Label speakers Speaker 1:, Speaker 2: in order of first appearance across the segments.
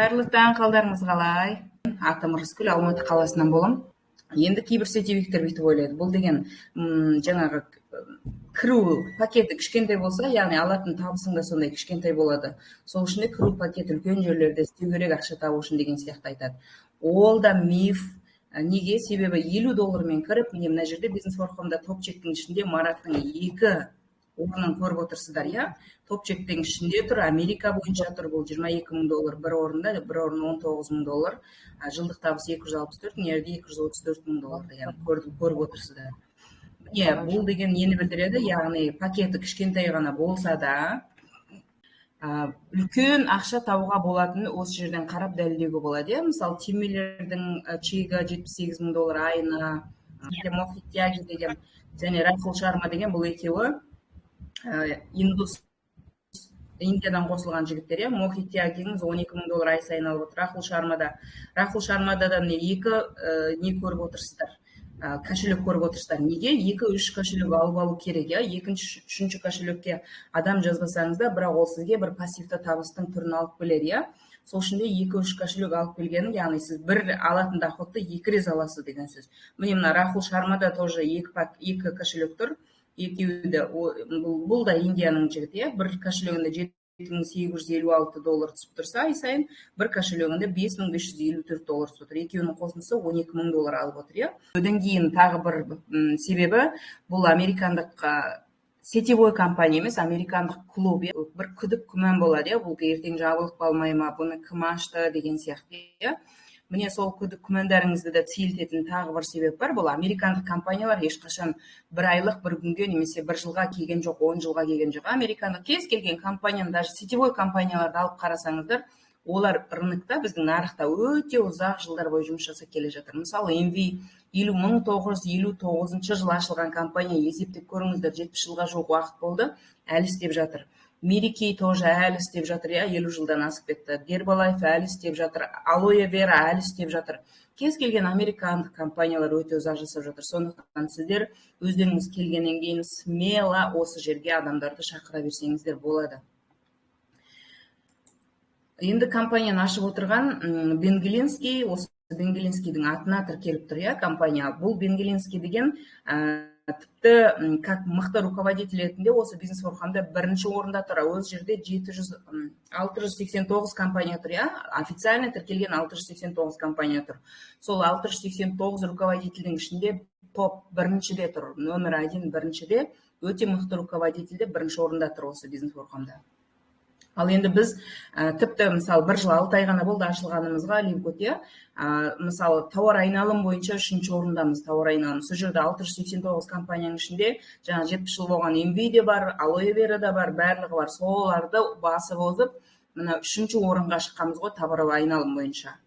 Speaker 1: Қайырлы таң, қалдарыңыз қалай? Атым Рыскүл, Алматы қаласынан боламын. Енді кейбір сетевиктер бүйтіп ойлайды: бұл деген жаңағы кіру пакеті кішкентай болса, яғни алатын табысың да сондай кішкентай болады, сол үшін де кіру пакеті үлкен жерлерде істеу керек ақша табу үшін деген сияқты айтады. Ол да миф. Неге? Себебі 50 доллармен кіріп, міне, мына жерде Бизнес форумда топ чектің ішінде Мараттың екі орнын көріп отырсыздар, иә. Топ чектің ішінде тұр, Америка бойынша тұр. Бұл 22 000 доллар бір орында, бір орын 19 000 доллар, жылдық табыс 264, мына жерде 234 000 доллар деген көріп отырсыздар. Міне, бұл деген нені білдіреді? Яғни пакеті кішкентай ғана болса да, үлкен ақша табуға болатынын осы жерден қарап дәлелдеуге болады, иә. Мысалы, Тиммилердің чегі 78 000 доллар айына, Мохит Тяги деген және Рахул Шарма деген, бұл екеуі индус, Индиядан қосылған жігіттер, иә. Мохит Тягиңіз 12 000 доллар ай сайын алып отыр. Рахул Шармада да, міне, екі не көріп отырсыздар, кошелек көріп отырсыздар. Неге екі, үш кошелек алып алу керек, иә? Екінші, үшінші кошелекке адам жазбасаңыз да, бірақ ол сізге бір пассивті табыстың түрін алып келеді, иә. Сол үшін де екі, үш кошелек алып келгені, яғни сіз бір алатын доходты екі рет аласыз деген сөз. Міне, мына Рахул Шармада тоже екі кошелек тұр, екеуі де бұл да Индияның жігіті, иә. Бір кошелегінде 7856 доллар түсіп тұрса ай сайын, бір кошелегінде 5554 доллар түсіп отыр. Екеуінің қосындысы 12 000 доллар алып отыр, иә. Одан кейін тағы бір себебі: бұл американдық сетевой компания емес, американдық клуб, иә. Бір күдік, күмән болады, иә, бұл ертең жабылып қалмай ма, бұны кім ашты деген сияқты, иә. Міне, сол күдік, күмәндарыңызды да сейілтетін тағы бір себеп бар: бұл американдық компаниялар ешқашан бір айлық, бір күнге немесе бір жылға келген жоқ, 10 жылға келген жоқ. Американдық кез келген компанияны, даже сетевой компанияларды алып қарасаңыздар, олар рынокта, біздің нарықта өте ұзақ жылдар бойы жұмыс жасап келе жатыр. Мысалы, Амвей 1959 жылы ашылған компания. Есептеп көріңіздер, 70 жылға жуық уақыт болды, әлі істеп жатыр. Мэри Кей тоже әлі істеп жатыр, иә, 50 жылдан асып кетті. Гербалайф әлі істеп жатыр, Алоэ Вера әлі істеп жатыр. Кез келген американдық компаниялар өте ұзақ жасап жатыр. Сондықтан сіздер өздеріңіз келгеннен кейін смело осы жерге адамдарды шақыра берсеңіздер болады. Енді компанияны ашып отырған Бен Глинский, осы Бен Глинскийдің атына тіркеліп тұр, иә, компания. Бұл Бен Глинский деген тіпті как мықты руководитель ретінде осы Бизнес форхамда бірінші орында тұр. Ол жерде 700, 689 компания тұр, иә, официально тіркелген 689 компания тұр. Сол 689 руководительдің ішінде топ біріншіде тұр, номер один, біріншіде. Өте мықты руководитель де бірінші орында тұр осы Бизнес форхамда. Ал енді біз тіпті, мысалы, бір жыл 6 ай ғана болды ашылғанымызға Ливгуд, иә. Мысалы, тауар айналым бойынша үшінші орындамыз. Тауар айналым сол жерде 689 компанияның ішінде жаңағы 70 жыл болған Амвей де бар, Алоэ Вера да бар, барлығы бар. Соларды басып озып, мына үшінші орынға шыққанбыз ғой товар айналым бойынша.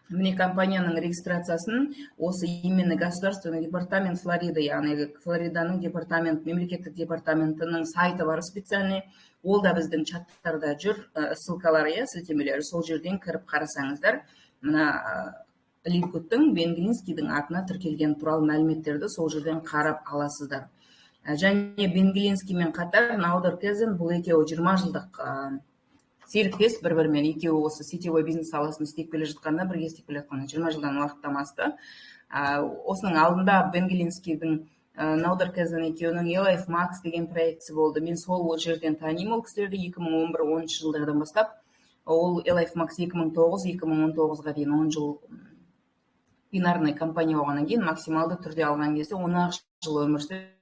Speaker 1: Міне, компанияның регистрациясын осы именно Государственный департамент Флориды, яғни Флориданың департамент, мемлекеттік департаментінің сайты бар специальный. Ол да біздің чаттарда жүр, ссылкалары, иә, сілтемелері. Сол жерден кіріп қарасаңыздар, мына Ливгудтың Бен Глинскийдің атына тіркелген туралы мәліметтерді сол жерден қарап аласыздар. Және Бен Глинскиймен қатар Наудар Кезен, бұл екеуі 20 жылдық серіктес бір бірімен. Екеуі осы сетевой бизнес саласын істеп келе жатқанда, бірге істеп келе жатқанда 20 жылдан уақыттан асты. Осының алдында Бен Глинскийдің, Наудар Кезен екеуінің Элайф Макс деген проектісі болды. Мен сол жерден танимын ол кісілерді 2011-10 жылдардан бастап. Ол Элайф Макс 2009-2019-ға дейін 10 жыл бинарный компания болғаннан кейін, максималды түрде алған кезде 10 ақ жыл өмір сүреді.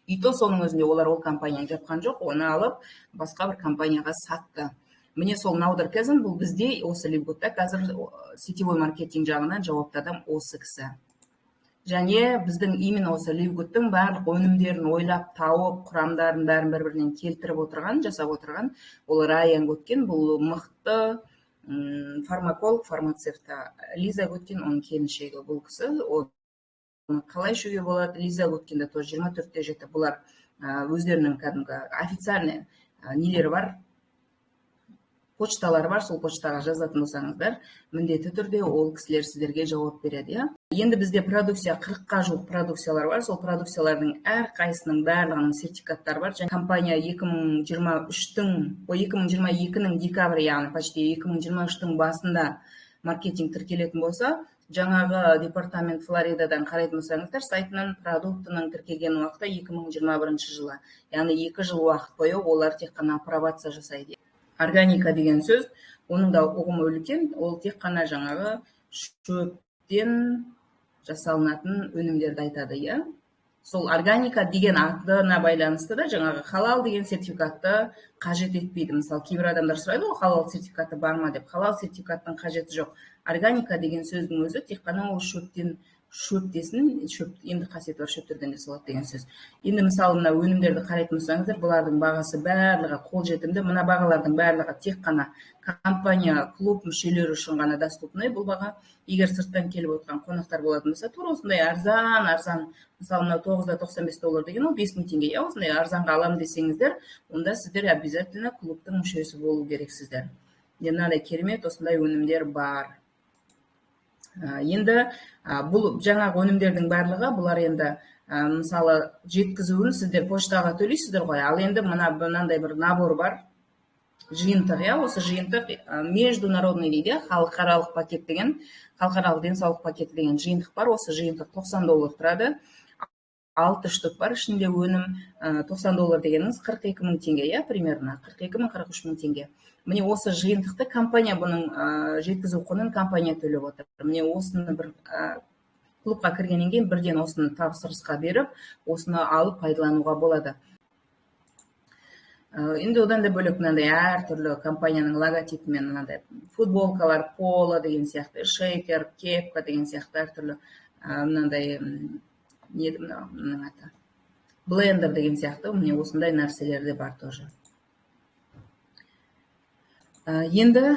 Speaker 1: И то соның өзінде олар ол компанияны жапқан жоқ, оны алып, басқа бір компанияға сатты. Міне, сол Наудар Кезен, бұл бізде осы Ливгудта қазір сетевой маркетинг жағынан жауапты адам осы кісі. Және біздің именно осы Ливгудтың барлық өнімдерін ойлап тауып, құрамдарын бәрін бір бірінен келтіріп отырған, жасап отырған ол Райан Готкен. Бұл мықты фармаколог, фармацевт. Лиза Готкен оның келіншегі. Бұл кісі оны қалай ішуге болады. Лиза Готкенде тоже 24/7. Бұлар өздерінің кәдімгі официальный нелері бар. Почталар бар, сол почтаға жазатын болсаңыздар, міндетті түрде ол кісілер сіздерге жауап береді, иә. Енді бізде продукция, 40-қа жуық продукциялар бар. Сол продукциялардың әрқайсысының, барлығының сертификаттары бар. Және компания 2023-тің, ой, 2022-нің декабрь, яғни почти 2023-тің басында маркетинг тіркелетін болса, жаңағы департамент Флоридадан қарайтын болсаңыздар, сайтынан, продуктының тіркелген уақыты 2021 жылы, яғни 2 жыл уақыт бойы олар тек қана апробация жасайды. Органика деген сөз, оның да ұғымы үлкен. Ол тек қана жаңағы шөптен жасалынатын өнімдерді айтады, иә. Сол органика деген атына байланысты да жаңағы халал деген сертификатты қажет етпейді. Мысалы, кейбір адамдар сұрайды ғой, халал сертификаты бар ма деп. Халал сертификаттың қажеті жоқ. Органика деген сөздің өзі тек қана ол шөптен, шөп десін, шөп емдік қасиеті бар шөптерден жасалады деген сөз. Енді, мысалы, мына өнімдерді қарайтын болсаңыздар, бұлардың бағасы барлығы қолжетімді. Мына бағалардың барлығы тек қана компания, клуб мүшелері үшін ғана доступный бұл баға. Егер сырттан келіп отырған қонақтар болатын болса, тура осындай арзан арзан, мысалы, мынау 9,95 доллар деген, ол 5000 теңге, иә. Осындай арзанға аламын десеңіздер, онда сіздер обязательно клубтың мүшесі болу керексіздер. Енді мынандай керемет осындай өнімдер бар. Енді бұл жаңағы өнімдердің барлығы, бұлар енді, мысалы, жеткізуін сіздер поштаға төлейсіздер ғой. Ал енді мына мынандай бір набор бар, жиынтық, иә. Осы жиынтық, международный дейді, иә, халықаралық пакет деген, халықаралық денсаулық пакеті деген жиынтық бар. Осы жиынтық 90 доллар тұрады, алты штук бар ішінде өнім. 90 доллар дегеніңіз 42 000 теңге, иә, примерно 42 000, 43 000 теңге. Міне, осы жиынтықты компания, бұның жеткізу құнын компания төлеп отыр. Міне, осыны бір клубқа кіргеннен кейін бірден осыны тапсырысқа беріп, осыны алып пайдалануға болады. Енді одан да бөлек мынандай әртүрлі компанияның логотипімен мынандай футболкалар, поло деген сияқты, шейкер, кепка деген сияқты әртүрлі, мынандай не еді мынау, мынаның аты, блендер деген сияқты, міне, осындай нәрселер де бар тоже. Енді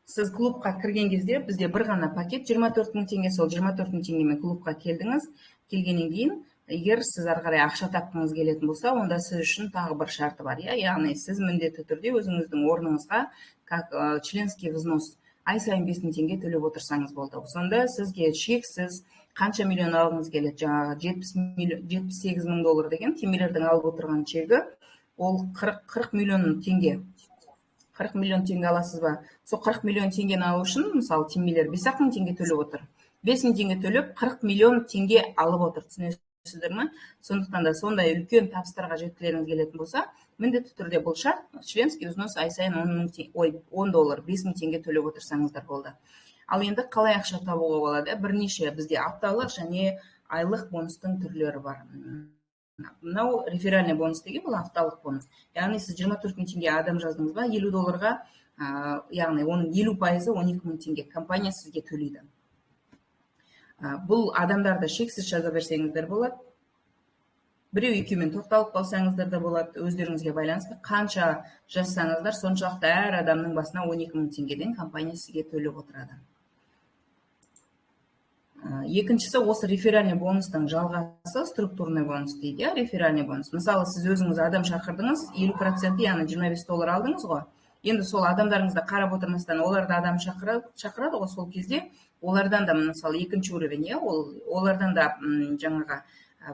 Speaker 1: сіз клубқа кірген кезде бізде бір ғана пакет, 24 000 теңге. Сол 24 000 теңгемен клубқа келдіңіз. Келгеннен кейін, егер сіз ары қарай ақша тапқыңыз келетін болса, онда сіз үшін тағы бір шарты бар, иә. Яғни сіз міндетті түрде өзіңіздің орныңызға как членский взнос ай сайын 5000 теңге төлеп отырсаңыз болды. Сонда сізге шексіз қанша миллион алғыңыз келеді, жаңағы 78 мың доллар деген теңгелердің алып отырған чегі, ол 40 миллион теңге. 40 миллион теңге аласыз ба? Сол 40 миллион теңгені алу үшін, мысалы, теңгелер 5-ақ мың теңге төлеп отыр. 5000 теңге төлеп, 40 миллион теңге алып отыр, түсінесіздер ма? Сондықтан да сондай үлкен табыстарға жеткілеріңіз келетін болса, міндетті түрде бұл шарт: членский взнос ай сайын 10 мың, ой, 10 доллар, 5000 теңге төлеп отырсаңыздар болды. Ал енді қалай ақша табуға болады? Бірнеше бізде апталық және айлық бонустың түрлері бар. Мынау реферальный бонус деген, бұл апталық бонус. Яғни сіз 24 000 теңге адам жаздыңыз ба, 50 долларға, яғни оның 50%-ы, 12 000 теңге компания сізге төлейді. Бұл адамдарды шексіз жаза берсеңіздер болады, біреу екеумен тоқталып қалсаңыздар да болады, өздеріңізге байланысты. Қанша жазсаңыздар, соншалықты әр адамның басына 12 000 теңгеден компания сізге төлеп отырады. Екіншісі, осы реферальный бонустың жалғасы, структурный бонус дейді, иә. Реферальный бонус, мысалы, сіз өзіңіз адам шақырдыңыз, 50%-і, яғни 25 доллар алдыңыз ғой. Енді сол адамдарыңызды қарап отырмастан, олар да адам шақырады ғой. Сол кезде олардан да, мысалы, екінші уровень, иә, ол олардан да жаңағы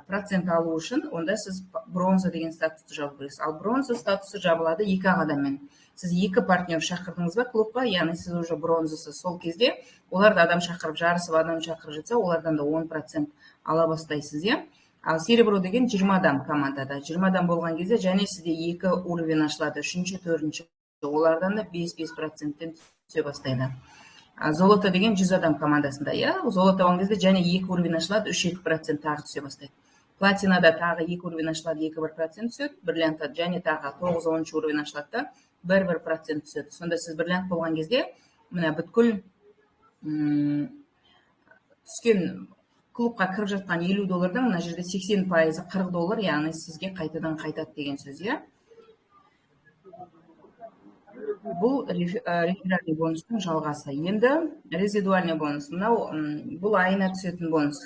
Speaker 1: процент алу үшін, онда сіз бронза деген статусты жабу керексіз. Ал бронза статусы жабылады екі ақ адаммен. Сіз екі партнер шақырдыңыз ба клубқа, яғни сіз уже бронзасыз. Сол кезде олар да адам шақырып, жарысып адам шақырып жатса, олардан да 10% ала бастайсыз, иә. Ал серебро деген 20 адам, командада 20 адам болған кезде және сізде екі уровень ашылады, үшінші, төртінші, олардан да 5-5 проценттен түсе бастайды. А золото деген 100 адам командасында, иә. Золото болған кезде және екі уровень ашылады, 3-2% тағы түсе бастайды. Платинада тағы екі уровень ашылады, 2-1% түседі. Бриллиантта және тағы тоғыз, 10-уровень ашылады да, 1-1% түседі. Сонда сіз бриллиант болған кезде мына бүткіл түскен, клубқа кіріп жатқан 50 доллардың мына жерде 80%-ы, 40 доллар, яғни сізге қайтадан қайтады деген сөз, иә. Бұл реферальный бонустың жалғасы. Енді резидуальный бонус, мынау бұл айына түсетін бонус.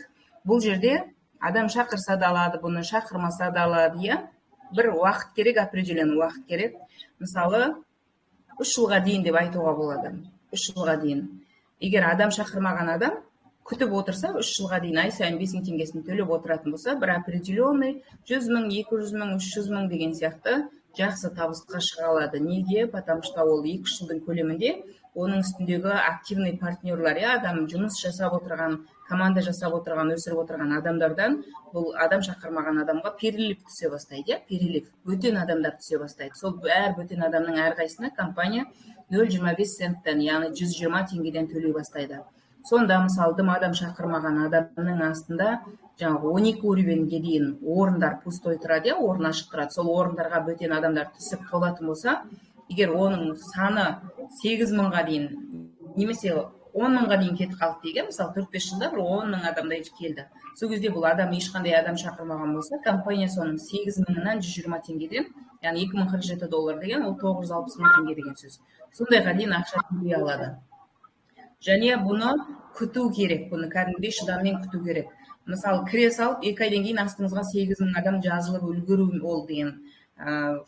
Speaker 1: Бұл жерде адам шақырса да алады бұны, шақырмаса да алады, иә. Бір уақыт керек, определенный уақыт керек. Мысалы, 3 жылға дейін деп айтуға болады. 3 жылға дейін, егер адам шақырмаған адам күтіп отырса, 3 жылға дейін ай сайын 5000 теңгесін төлеп отыратын болса, бір определенный 100 000, 200 000, 300 000 деген сияқты жақсы табысқа шыға алады. Неге? Потому что ол 2-3 жылдың көлемінде оның үстіндегі активный партнерлар, иә, адам жұмыс жасап отырған, команда жасап отырған, өсіріп отырған адамдардан бұл адам шақырмаған адамға перелив түсе бастайды, иә, перелив, бөтен адамдар түсе бастайды. Сол әр бөтен адамның әрқайсысына компания 0,25 центтен, яғни 120 теңгеден төлей бастайды. Сонда, мысалы, дым адам шақырмаған адамның астында жаңағы 12 уровеньге дейін орындар пустой тұрады, иә, орын ашық тұрады. Сол орындарға бөтен адамдар түсіп толатын болса, егер оның саны 8000-ға дейін немесе 10 000-ға дейін кетіп қалды дейік, иә, мысалы, 4-5 жылда бір 10 000 адамдай келді. Сол кезде бұл адам ешқандай адам шақырмаған болса, компания соның 8000-ынан 120 теңгеден, яғни 2047 доллар деген ол 960 000 теңге деген сөз, сондайға дейін ақша төлей алады. Және бұны күту керек, бұны кәдімгідей шыдаммен күту керек. Мысалы, кіре салып 2 айдан кейін астыңызға 8000 адам жазылып үлгеру, ол деген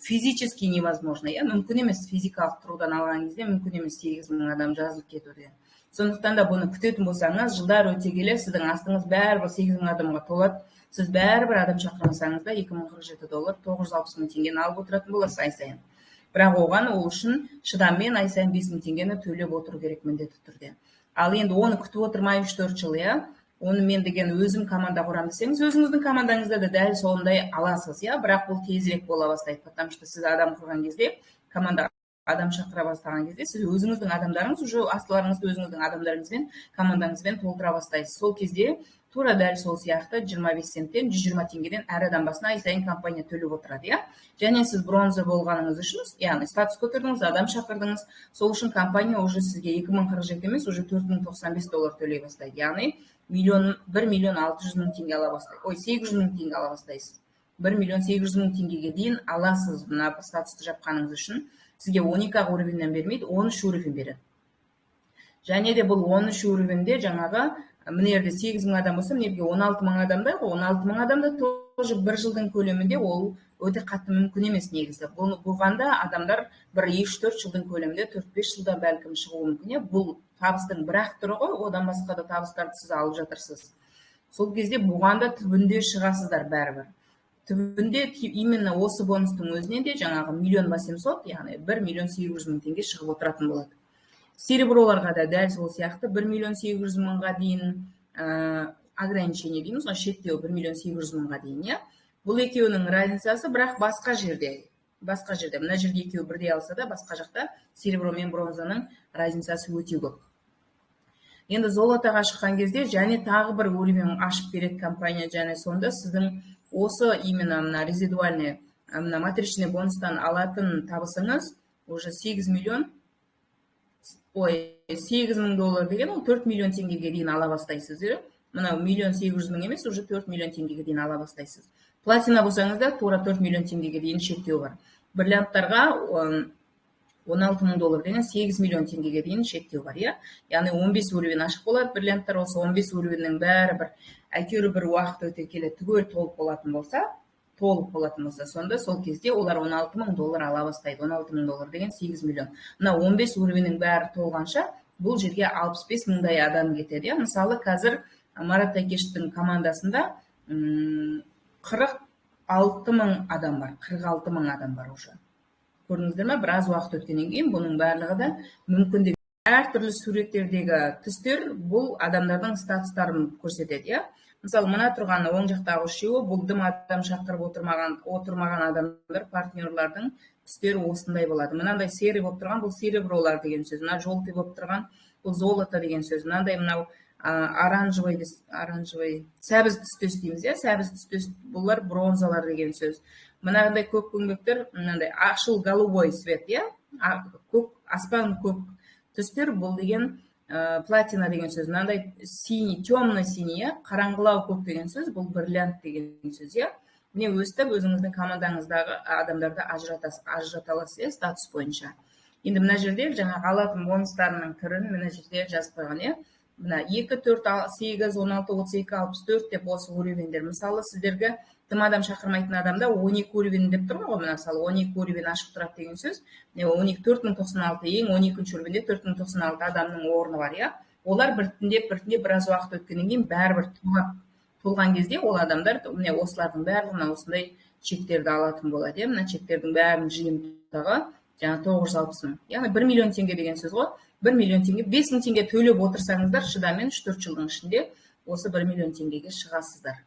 Speaker 1: физически невозможно, иә, мүмкін емес. Физикалық тұрғыдан алған кезде мүмкін емес 8000 адам жазылып кету деген. Сондықтан да бұны күтетін болсаңыз, жылдар өте келе сіздің астыңыз бәрібір 8000 адамға толады. Сіз бәрібір адам шақырмасаңыз да, 2047 доллар, 960 000 теңгені алып отыратын боласыз ай сайын. Бірақ оған, ол үшін шыдаммен ай сайын 5000 теңгені төлеп отыру керек міндетті түрде. Ал енді оны күтіп отырмай 3-4 жыл, иә, оны мен деген өзім команда құрамын десеңіз, өзіңіздің командаңызда да дәл сондай аласыз, иә, бірақ бұл тезірек бола бастайды, потому что сіз адам құрған кезде, команда адам шақыра бастаған кезде, сіз өзіңіздің адамдарыңыз уже астыларыңызды өзіңіздің адамдарыңызбен, командаңызбен толтыра бастайсыз. Сол кезде тура дәл сол сияқты 25 центтен, 120 теңгеден әр адам басына ай сайын компания төлеп отырады, иә. Және сіз бронза болғаныңыз үшін, яғни статус көтердіңіз, адам шақырдыңыз, сол үшін компания уже сізге 2047 емес, уже 4095 доллар төлей бастайды, яғни миллион, 1 миллион 600 мың теңге ала бастайды, ой, 800 мың теңге ала бастайсыз. 1 миллион 800 мың теңгеге дейін аласыз. Мына статусты жапқаныңыз үшін сізге 12 ақ уровеньнен бермейді, 13 уровень береді. Және де бұл 13 уровеньде жаңағы мына жерде 8000 адам болса, мына жерге 16 000 адамдай ғой. 16 000 адамда тоже бір жылдың көлемінде ол өте қатты мүмкін емес негізі. Бұған да адамдар бір 3-4 жылдың көлемінде, 4-5 жылда бәлкім шығуы мүмкін, иә. Бұл табыстың бір ақ түрі ғой, одан басқа да табыстарды сіз алып жатырсыз. Сол кезде бұған да түбінде шығасыздар бәрібір. Түбінде именно осы бонустың өзінен де жаңағы миллион восемьсот, яғни 1 миллион 800 мың теңге шығып отыратын болады. Сереброларға да дәл сол сияқты 1 миллион 800 мыңға дейін ограничение дейміз ғой, шектеу 1 миллион 800 мыңға дейін, иә. Бұл екеуінің разницасы бірақ басқа жерде, басқа жерде. Мына жерде екеуі бірдей алса да, басқа жақта серебро мен бронзаның разницасы өте көп. Енді золотоға шыққан кезде және тағы бір уровень ашып береді компания. Және сонда сіздің осы именно мына резидуальный, мына матричный бонустан алатын табысыңыз уже 8 миллион, ой, 8000 доллар деген ол 4 миллион теңгеге дейін ала бастайсыз, иә. Мынау миллион 800 мың емес, уже 4 миллион теңгеге дейін ала бастайсыз. Платина болсаңыз да, тура 4 миллион теңгеге дейін шектеу бар. Бриллианттарға 16 000 доллар деген 8 миллион теңгеге дейін шектеу бар, иә. Яғни 15 уровень ашық болады бриллианттар. Осы 15 уровеньнің бәрі бір әйтеуір бір уақыт өте келе түгел толық болатын болса, сонда сол кезде олар 16 мың доллар ала бастайды. 16 мың доллар деген 8 миллион. Мына 15 уровеньнің бәрі толғанша бұл жерге 65 мыңдай адам кетеді, иә. Мысалы, қазір Марат Тәкештің командасында 46 мың адам бар, 46 мың адам бар уже. Көрдіңіздер ме? Біраз уақыт өткеннен кейін бұның барлығы да мүмкіндік. Әртүрлі суреттердегі түстер бұл адамдардың статустарын көрсетеді, иә. Мысалы, мына тұрған оң жақтағы үшеуі бұл дым адам шақырып отырмаған адамдар, партнерлардың түстері осындай болады. Мынандай серый болып тұрған бұл серебролар деген сөз, мына желтый болып тұрған бұл золото деген сөз, мынандай мынау оранжевый, оранжевый, сәбіз түстес дейміз, иә, сәбіз түстес, бұлар бронзалар деген сөз. Мынандай көк көңбектер, мынандай ақшыл, голубой цвет, иә, көк аспан, көк түстер бұл деген платина деген сөз. Мынандай синий, темно синий, иә, қараңғылау көк деген сөз, бұл бриллиант деген сөз, иә. Міне, өстіп өзіңіздің командаңыздағы адамдарды ажырата аласыз, иә, статус бойынша. Енді мына жерде жаңағы алатын бонустарының түрін мына жерде жазып қойған, иә. Мына 2, 4, 8, 16, 32, 64 деп осы уровеньдер. Мысалы, сіздерге тым адам шақырмайтын адамда 12 уровень деп тұр ғой. Мысалы, 12 уровень ашық тұрады деген сөз. 12, 4096, ең 12 уровеньде 4096 адамның орны бар, иә. Олар біртіндеп, біртіндеп, біраз уақыт өткеннен кейін бәрібір толған кезде ол адамдар міне осылардың барлығына осындай чектерді алатын болады, иә. Мына чектердің бәрінің жиынтығы жаңа 960 мың, яғни 1 миллион теңге деген сөз ғой. 1 миллион теңге, 5 мың теңге төлеп отырсаңыздар, шыдамен 3-4 жылдың ішінде осы 1 миллион теңгеге шығасыздар.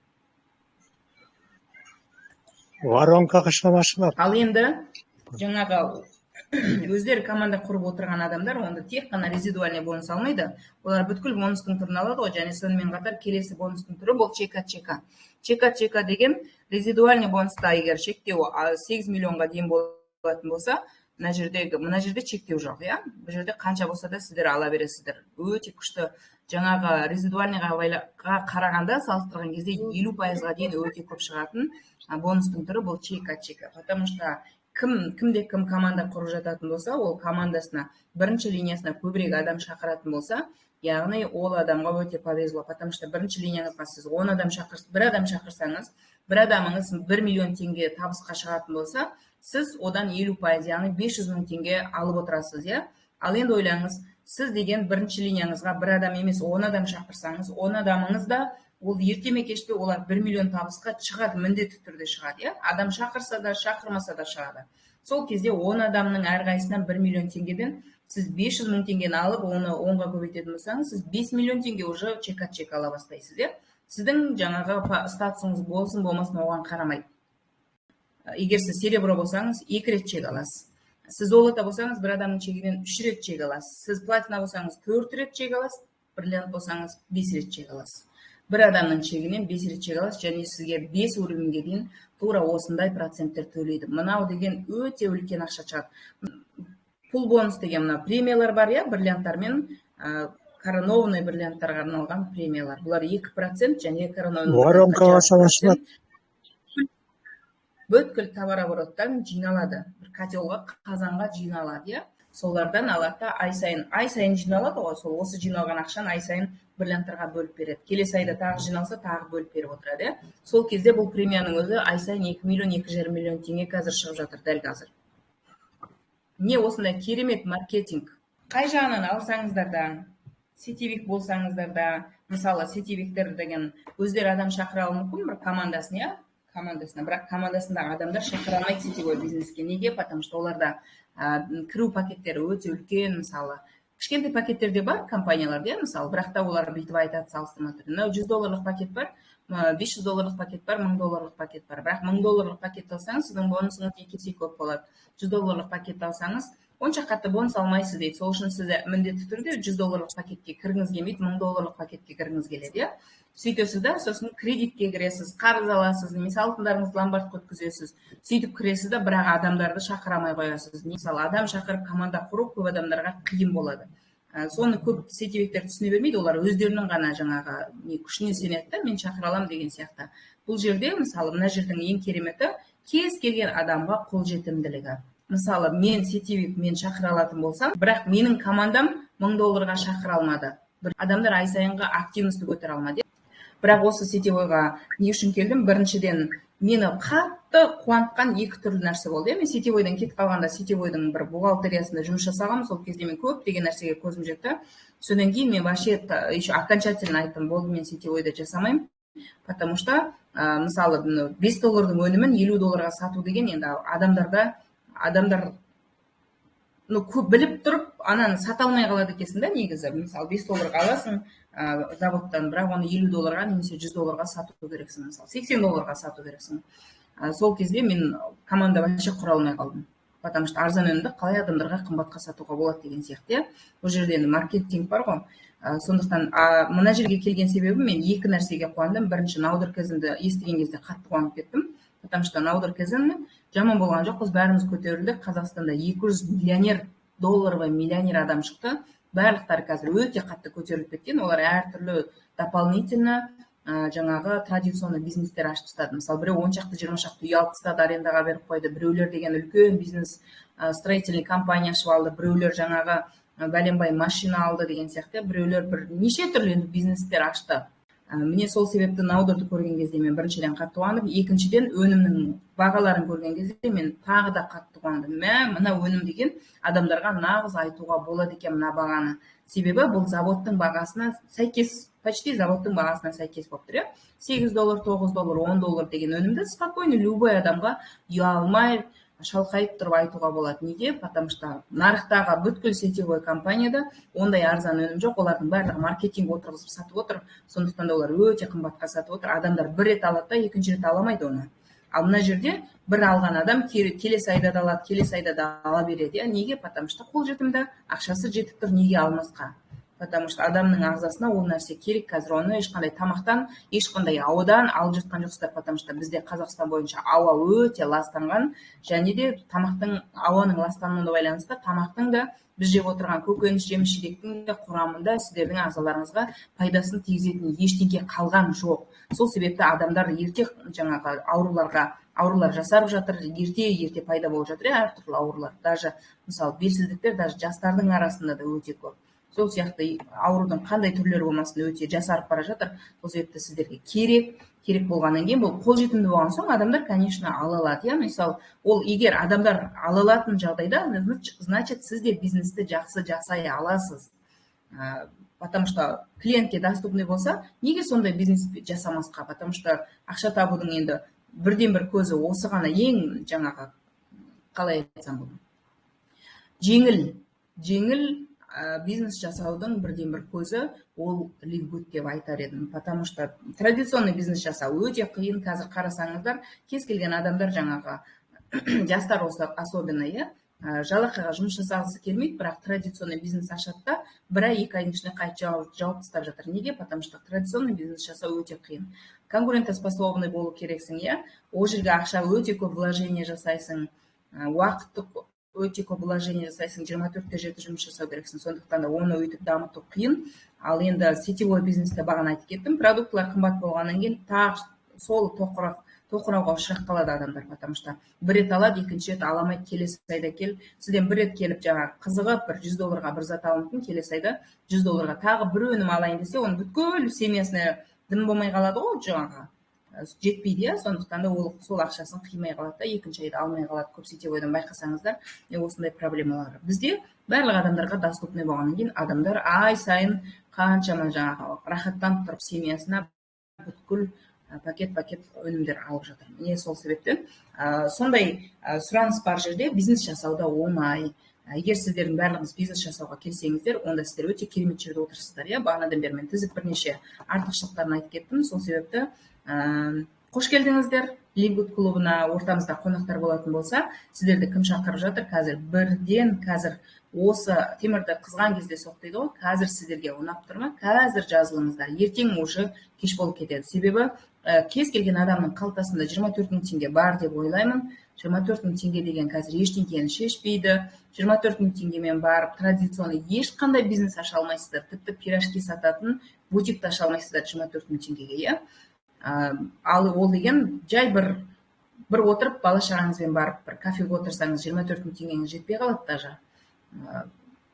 Speaker 2: Воронка қашан ашылады?
Speaker 1: Ал енді жаңағы өздері команда құрып отырған адамдар онда тек қана резидуальный бонус алмайды, олар бүткіл бонустың түрін алады ғой. Және сонымен қатар келесі бонустың түрі бұл чек от чека. Чек от чека деген резидуальный бонуста егер шектеу 8 миллионға дейін болатын болса, мына жерде шектеу жоқ, иә. Бұл жерде қанша болса да, сіздер ала бересіздер. Өте күшті. Жаңағы резидуальныйға қарағанда, салыстырған кезде 50%-ға дейін өте көп шығатын бонустың түрі бұл чек от чека. Потому что кім кімде кім команда құрып жататын болса, ол командасына, бірінші линиясына көбірек адам шақыратын болса, яғни ол адамға өте повезло. Потому что бірінші линияңызға сіз 10 адам шақыр, бір адам шақырсаңыз, бір адамыңыз 1 миллион теңге табысқа шығатын болса, сіз одан 50%, яғни 500 мың теңге алып отырасыз, иә. Ал енді ойлаңыз, сіз деген бірінші линияңызға бір адам емес, 10 адам шақырсаңыз, 10 адамыңыз да ол ерте ме, кеш пе, олар 1 миллион табысқа шығады, міндетті түрде шығады, иә. Адам шақырса да, шақырмаса да шығады. Сол кезде 10 адамның әрқайсысынан 1 миллион теңгеден сіз 500 мың теңгені алып, оны 10-ға көбейтетін болсаңыз, сіз 5 миллион теңге уже чек от чек ала бастайсыз, иә. Сіздің жаңағы статусыңыз болсын, болмасын, оған қарамайды. Егер сіз серебро болсаңыз, екі рет чек аласыз. Сіз золото болсаңыз, бір адамның чегінен үш рет чек аласыз. Сіз платина болсаңыз, төрт рет чек аласыз. Бриллиант болсаңыз, бес рет чек аласыз. Бір адамның чегінен бес рет чек аласыз және сізге бес уровеньге дейін тура осындай проценттер төлейді. Мынау деген өте үлкен ақша шығады. Пул бонус деген мына премиялар бар, иә, бриллианттар мен коронованный бриллианттарға арналған премиялар. Бұлар 2% және коронованный
Speaker 2: Воронка қашан ашылады?
Speaker 1: Бүткіл товарообороттан жиналады, бір котелға, қазанға жиналады, иә. Солардан алады да, ай сайын, ай сайын жиналады ғой. Сол осы жиналған ақшаны ай сайын бриллианттарға бөліп береді. Келесі айда тағы жиналса, тағы бөліп беріп отырады, иә. Сол кезде бұл премияның өзі ай сайын 2 миллион, 2,5 миллион теңге қазір шығып жатыр, дәл қазір. Міне, осындай керемет маркетинг. Қай жағынан алсаңыздар да, сетевик болсаңыздар да, мысалы, сетевиктер деген өздері адам шақыра алуы мүмкін бір командасын, иә, командасына. Бірақ командасындағы адамдар шақыра алмайды сетевой бизнеске. Неге? Потому что оларда кіру пакеттері өте үлкен. Мысалы, кішкентай пакеттер де бар компанияларда, иә, мысалы, бірақ та олар бүйтіп айтады салыстырмалы түрде: мынау 100 долларлық пакет бар, 500 долларлық пакет бар, 1000 долларлық пакет бар. Бірақ 1000 долларлық пакетті алсаңыз, сіздің бонусыңыз екі есе көп болады. 100 долларлық пакетті алсаңыз, онша қатты бонус алмайсыз дейді. Сол үшін сіз міндетті түрде 100 долларлық пакетке кіргіңіз келмейді, 1000 долларлық пакетке кіргіңіз келеді, иә. Сөйтесіз да, сосын кредитке кіресіз, қарыз аласыз немесе алтындарыңызды ломбардқа өткізесіз. Сөйтіп кіресіз да, бірақ адамдарды шақыра алмай қоясыз. Мысалы, адам шақырып, команда құру көп адамдарға қиын болады. Соны көп сетевиктер түсіне бермейді. Олар өздерінің ғана жаңағы не күшіне сенеді да, мен шақыра аламын деген сияқты. Бұл жерде, мысалы, мына жердің ең кереметі — кез келген адамға қолжетімділігі. Мысалы, мен сетевик, мен шақыра алатын болсам, бірақ менің командам 1000 долларға шақыра алмады, бір адамдар ай сайынғы активностьті көтере алмады. Бірақ осы сетевойға не үшін келдім? Біріншіден, мені қатты қуантқан екі түрлі нәрсе болды, иә. Мен сетевойдан кетіп қалғанда, сетевойдың бір бухгалтериясында жұмыс жасағанмын. Сол кезде мен көптеген нәрсеге көзім жетті. Содан кейін мен вообще еще окончательно айттым: болды, мен сетевойда жасамаймын. Потому что мысалы, 5 доллардың өнімін 50 долларға сату деген енді адамдарда, адамдар, ну, көп біліп тұрып, ананы сата алмай қалады екенсің да негізі. Мысалы, 5 долларға аласың заводтан, бірақ оны 50 долларға немесе 100 долларға сату керексің, мысалы, 80 долларға сату керексің. Сол кезде мен команда вообще құра алмай қалдым, потому что арзан өнімді қалай адамдарға қымбатқа сатуға болады деген сияқты, иә. Бұл жерде енді маркетинг бар ғой. Сондықтан мына жерге келген себебім, мен екі нәрсеге қуандым. Бірінші, наудеркізмді естіген кезде қатты қуанып кеттім, потому что наудеркізм жаман болған жоқпыз, бәріміз көтерілдік. Қазақстанда 200 миллионер, долларовый миллионер адам шықты. Барлықтары қазір өте қатты көтеріліп кеткен. Олар әртүрлі дополнительно жаңағы традиционный бизнестер ашып тастады. Мысалы, біреу он шақты, 20 шақты үй алып тастады, арендаға беріп қойды. Біреулер деген үлкен бизнес, строительный компания ашып алды. Біреулер жаңағы Бәленбай машина алды деген сияқты, біреулер бір неше түрлі енді бизнестер ашты. Міне, сол себепті Наудерді көрген кезде мен біріншіден қатты қуандым, екіншіден өнімнің бағаларын көрген кезде мен тағы да қатты қуандым. Мә, мына өнім деген адамдарға нағыз айтуға болады екен мына бағаны, себебі бұл заводтың бағасына сәйкес, почти заводтың бағасына сәйкес болып тұр, иә. 8 доллар, 9 доллар, 10 доллар деген өнімді спокойно любой адамға ұялмай, шалқайып тұрып айтуға болады. Неге? Потому что нарықтағы бүткіл сетевой компанияда ондай арзан өнім жоқ. Олардың барлығы маркетинг отырғызып сатып отыр, сондықтан да олар өте қымбатқа сатып отыр. Адамдар бір рет алады да, екінші рет ала алмайды оны. Ал мына жерде бір алған адам келесі айда да алады, келесі айда да ала береді, иә. Неге? Потому что қолжетімді, ақшасы жетіп тұр, неге алмасқа? Потому что адамның ағзасына ол нәрсе керек қазір. Оны ешқандай тамақтан, ешқандай ауадан алып жатқан жоқсыздар, потому что бізде Қазақстан бойынша ауа өте ластанған және де тамақтың, ауаның ластануына байланысты тамақтың да, біз жеп отырған көкөніс, жеміс жидектің де құрамында сіздердің ағзаларыңызға пайдасын тигізетін ештеңе қалған жоқ. Сол себепті адамдар ерте жаңағы ауруларға, аурулар жасарып жатыр, ерте ерте пайда болып жатыр, иә, әртүрлі аурулар. Даже мысалы, белсіздіктер даже жастардың арасында да өте көп. Сол сияқты аурудың қандай түрлері болмасын, өте жасарып бара жатыр. Сол себепті сіздерге керек. Керек болғаннан кейін, бұл қолжетімді болған соң, адамдар, конечно, ала алады, иә. Мысалы, ол егер адамдар ала алатын жағдайда, значит, сіз де бизнесті жақсы жасай аласыз, потому что клиентке доступный болса, неге сондай бизнес жасамасқа? Потому что ақша табудың енді бірден бір көзі осы ғана. Ең жаңағы, қалай айтсам болады, жеңіл жеңіл бизнес жасаудың бірден бір көзі ол Ливгуд деп айтар едім, потому что традиционный бизнес жасау өте қиын. Қазір қарасаңыздар, кез келген адамдар, жаңағы жастар осы особенно, иә, жалақыға жұмыс жасағысы келмейді, бірақ традиционный бизнес ашады да, бір ай, 2 айдың ішінде қайтып жауып тастап жатыр. Неге? Потому что традиционный бизнес жасау өте қиын, конкурентоспособный болу керексің, иә. Ол жерге ақша өте көп вложение жасайсың, уақытты өте көп вложение жасайсың, 24 те 7 жұмыс жасау керексің. Сондықтан да оны өйтіп дамыту қиын. Ал енді сетевой бизнесте, бағана айтып кеттім, продуктылар қымбат болғаннан кейін тағы сол тоқырауға ұшырап қалады адамдар, потому что бір рет алады, екінші рет ала алмайды. Келесі айда келіп, сізден бір рет келіп, жаңағы қызығып бір 100 долларға бір зат алуы мүмкін. Келесі айда 100 долларға тағы бір өнім алайын десе, оның бүткіл семьясына дым болмай қалады ғой, жаңағы жетпейді, иә. Сондықтан да ол сол ақшасын қимай қалады да, екінші айда алмай қалады. Көп сетевойдан байқасаңыздар, осындай проблемалар. Бізде барлық адамдарға доступный болғаннан кейін, адамдар ай сайын қаншама жаңағы рахаттанып тұрып семьясына бүткіл пакет пакет өнімдер алып жатыр. Міне, сол себептен сондай сұраныс бар жерде бизнес жасау да оңай. Егер сіздердің барлығыңыз бизнес жасауға келсеңіздер, онда сіздер өте керемет жерде отырсыздар, иә. Бағанадан бері мен тізіп бірнеше артықшылықтарын айтып кеттім. Сол себепті қош келдіңіздер Ливгуд клубына. Ортамызда қонақтар болатын болса, сіздерді кім шақырып жатыр қазір? Бірден қазір осы темірді қызған кезде соқ дейді ғой. Қазір сіздерге ұнап тұр ма? Қазір жазылыңыздар, ертең уже кеш болып кетеді. Себебі кез келген адамның қалтасында 24 мың теңге бар деп ойлаймын. 24 мың теңге деген қазір ештеңені шешпейді. 24 мың теңгемен барып традиционный ешқандай бизнес аша алмайсыздар, тіпті пирожки сататын бутик аша алмайсыздар 24 мың теңгеге, иә. Ал ол деген жай бір отырып, бала шағаңызбен барып бір кафеге отырсаңыз, 24 мың теңгеңіз жетпей қалады. Даже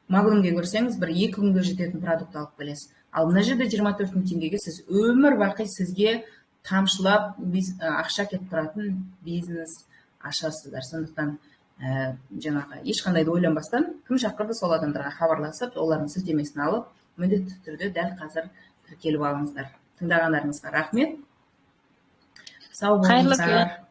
Speaker 1: Магнумге көрсеңіз, бір 2 күнге жететін продукт алып келесіз. Ал мына жерде 24 мың теңгеге сіз өмір бақи сізге тамшылап ақша кетіп тұратын бизнес ашасыздар. Сондықтан жаңағы ешқандай да ойланбастан, кім шақырды, сол адамдарға хабарласып, олардың сілтемесін алып, міндетті түрде дәл қазір тіркеліп алыңыздар. Тыңдағандарыңызға рахмет, сау
Speaker 3: Қайырлы
Speaker 1: болыңыздар.
Speaker 3: Күн.